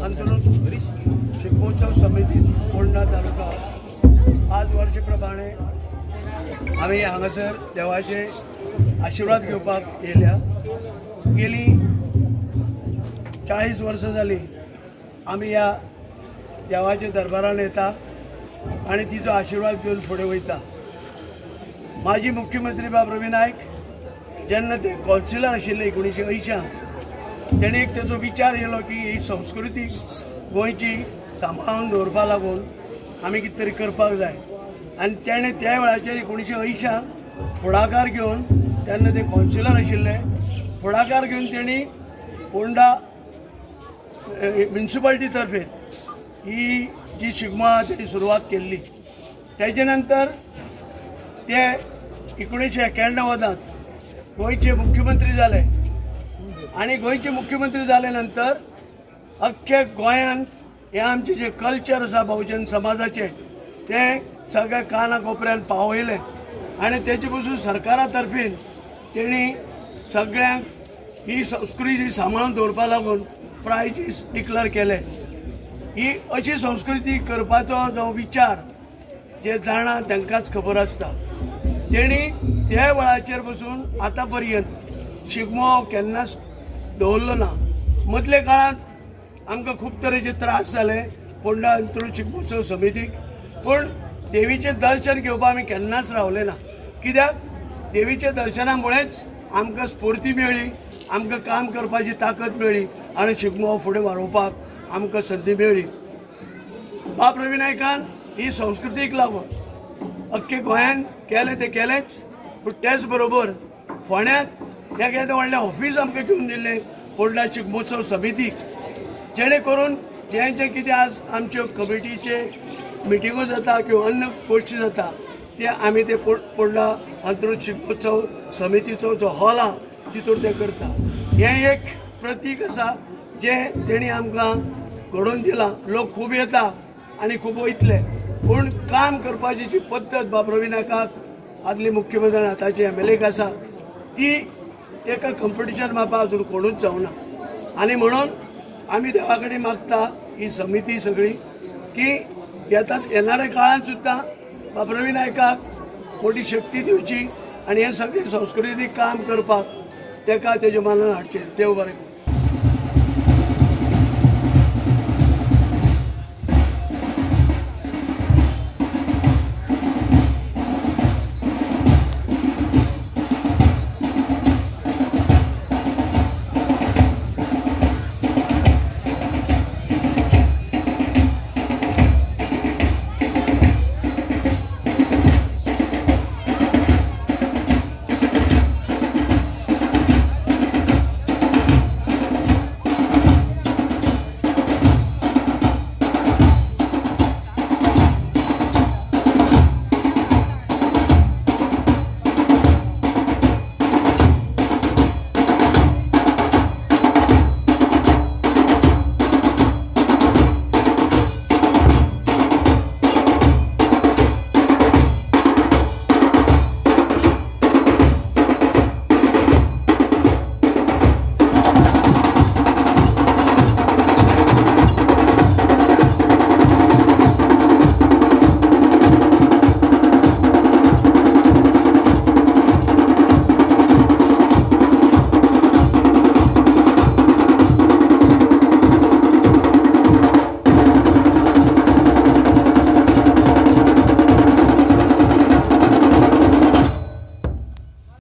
अंथरूण शिगमोत्सव समिती पोंडा तालुका आज वर्षे प्रमाणे आमी हांगासर देवाचे आशिर्वाद घेवपाक येयल्या. गेली 40 वर्सां जाली आमी ह्या देवाच्या दरबारान येता आनी तिचो आशिर्वाद घेवन फुडें वयता. माजी मुख्यमंत्री बाब रवी नायक जेन्ना ते कौन्सिलर आशिल्ले 1980 तेणें एक तेजो विचार येयलो की ही संस्कृती गोंयची सांबाळून दवरपा लागून आमी कितें तरी करपाक जाय आनी तेणें त्या वेळाचेर 1980 फुडाकार घेवन तेन्ना ते कौन्सिलर आशिल्ले फुडाकार घेवन तेणी पोंडा म्युनिसिपालिटी तर्फे ही जी शिगमो आहा तेणी सुरवात केल्ली. तेजे नंतर ते 1991 गोंयचे मुख्यमंत्री जाले आनी गोंयचे मुख्यमंत्री जाले नंतर अख्ख्या गोंयांत हें आमचें जें कल्चर आसा बहुजन समाजाचें तें सगळ्या काना कोपऱ्यान पावयलें आनी तेजे पसून सरकारा तर्फेन तेणी सगळ्यांक ही संस्कृती सांबाळून दवरपा लागून प्रायजीस डिक्लेअर केले. ही अशी संस्कृती करपाचो जो विचार जे जाणा तांकांच खबर आसता. तेणी त्या वेळाचेर बसून आतां पर्यंत शिगमो केन्नाच दवरलो ना. मदल्या काळांत आमकां खूब तरेचे त्रास जाले पोंडा अंत्रूज शिगमोत्सव समितीक, पूण देवीचें दर्शन घेवपाक आमी केन्नाच रावले ना. कित्याक देवीच्या दर्शनामुळेच आमकां स्फूर्ती मेळ्ळी, आमकां काम करपाची ताकद मेळ्ळी आनी शिगमो फुडें वाडोवपाक आमकां संदी मेळ्ळी. बाब रवी नायकान ही संस्कृतीक लागून अख्खे गोंयान केलें तें केलेंच, पूण तेच बरोबर फोंड्यांत ह्या केदें व्हडलें ऑफीस आमकां घेवन दिल्लें पोंडा शिगमोत्सव समितीक, जेणे करून जें जें कितें आज आमच्यो कमिटीचे मिटिंगो जाता किंवा अन्य गोश्टी जाता ते आमी ते पोंडा अंत्रूज शिगमोत्सव समितीचो जो हॉल आहा तितूर ते करता. हें एक प्रतीक आसा जें तेणी आमकां घडोवन दिलां. लोक खूब येता आनी खूब वयतले, पूण काम करपाची जी पद्दत बाब रवी नायकाक आदली मुख्यमंत्री आतांचे एम.एल.एक आसा ती एका कंपिटिशन मापा अजून कोणूच जावना. आनी म्हणून आमी देवा कडेन मागता ही समिती सगळी की येतात येणाऱ्या काळांत सुद्दां बाब रवी नायकाक मोठी शक्ती दिवची आनी हें सगळें संस्कृतीक काम करपाक तेका तेजे मनान हाडचें. देव बरें करूं.